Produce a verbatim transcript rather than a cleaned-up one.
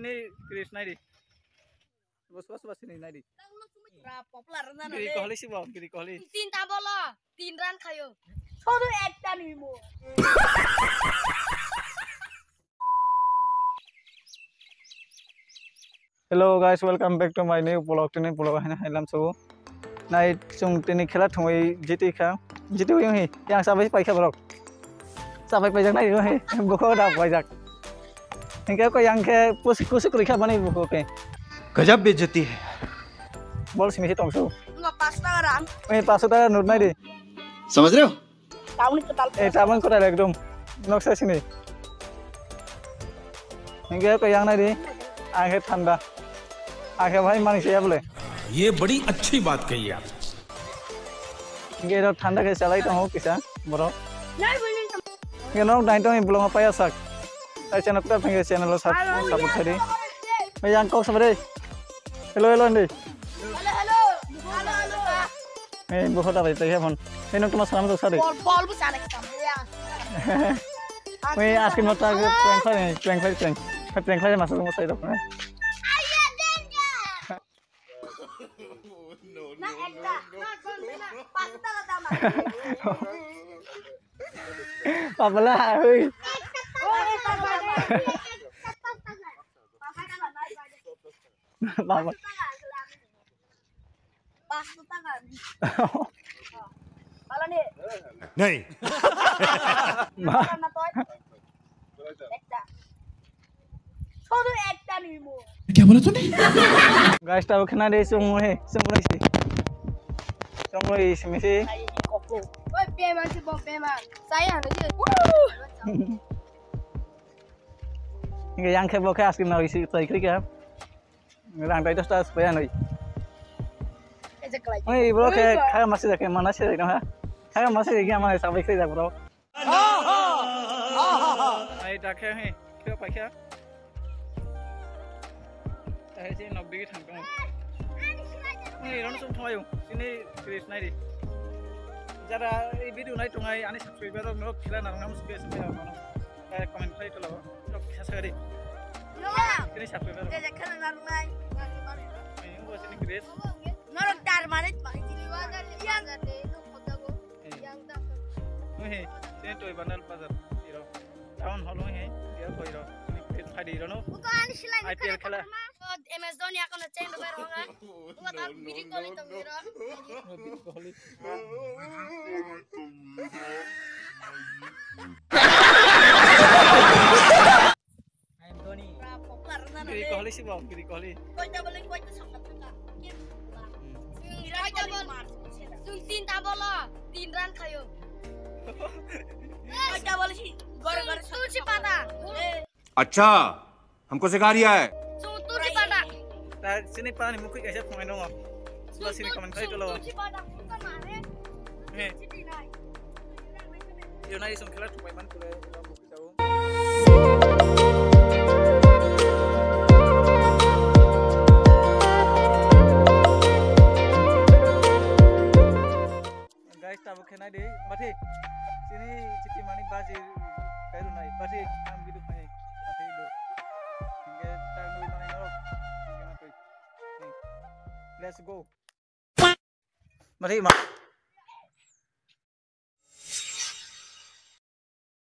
Ni Chris nai di. Bos bos bos ni nai di. Popular na. Giri kohli si bo, giri kohli. Tinta bolo, tin run khayo. Sodo ekta ni mo. Hello guys, welcome back to my new vlog. Tini vlog haino hailam so. Nai chung tini khela thungwi jiti kha. Jiti wi hi yang sabai pai kha borok. Sabai pai jak nai hi. Bukho da pai jak. Hingke ko yang khe pus kus kri kha bani bukho ke. Gajab bejati hai. Bol simi si tong so. Nga pas taka rang. Eh, pas taka nut nai di. Samajh rahe ho? Tabuk kwtal. Eh, tabuk kwtal ekdom. Noksa sini. Hingke ko yang nai di. Ang khe thanda. Ang khe bhai mani se ya bole. Ye badi achhi baat kahi aap. Hingke ro thanda khe chalai tongo kisa borok. Hingke nok dai tong bolong paya sak. Tai channel ta hingke channel sub-, support khai di. Mai yang kok sabre. Hello, hello, ndi. Hello, hello. Hello, hello. Eh, buho da bai, tai phone. Eh, nang tuma salam jok sari. Bol, bol bu sana kita. Ya. Wei, aski mo ta prank khai, prank khai, prank. Prank khai masa mo sai dok. Na ekta, na kon na, pas taka tama. Pabla, hui. Oh, eh, pas taka. Pas taka, nai, nai. Baba. Pas taka. Bala ni. Nei. Ma. Kana toy. Ekta. Sodo ekta ni mo. Kya bola tune? Guys, tabo khna de sung he, sung he. Sung he simi si. Oi, pema si bo pema. Saya hanu je. Hingke yang khe bo khe aski na isi try kri kha. Rang dai dos ta spai anoi. Oi, bro khe kha masi jak mana se no ha. Kha masi jak mana sabai khe jak bro. Ai ta khe he, khe pai kha. Ta he si nok digi thang tong. Ni ron sum thoi sini Chris nai di. Jara ei video nai tongai ani subscriber rok nok khila nang nam spe spe. Direct comment khai tolo. Nok kisa sagari. Sini subscriber. Ini gua sini Chris. Norok tar mare. Yang. Yang dah. Muhi, sini toy bandal bazar. Iro. Town hall muhi, iro koi iro. Ini Chris khai di iro no. Bukan sila I P L khela. M S Dhoni akono chain dobar honga. Bukan tak video call itu iro. Video call. Giri kohli si bo, giri kohli. Koita bol, koita sokta thangka. Koita bol. Chwng tinta bolo, tin run khayo. Koita bol si, gore gore sokta. Tulsi pata. Acha, humko sikha riya hai. Chwng tulsi pata. Ta sini pani mukui kaisa phungai nongo. Sila sini comment khai tolo. Tulsi pata, phunga mare. He. Chiti nai. Yo nai song khela thupai man kule. Guys, tabuk khe nai di, mathi. Sini chiti mani baji kairu nai, mathi, ang bidu khai, mathi do. Hingke ta nui mani norok, hingke mathi. Hmm. Let's go. Mathi ma.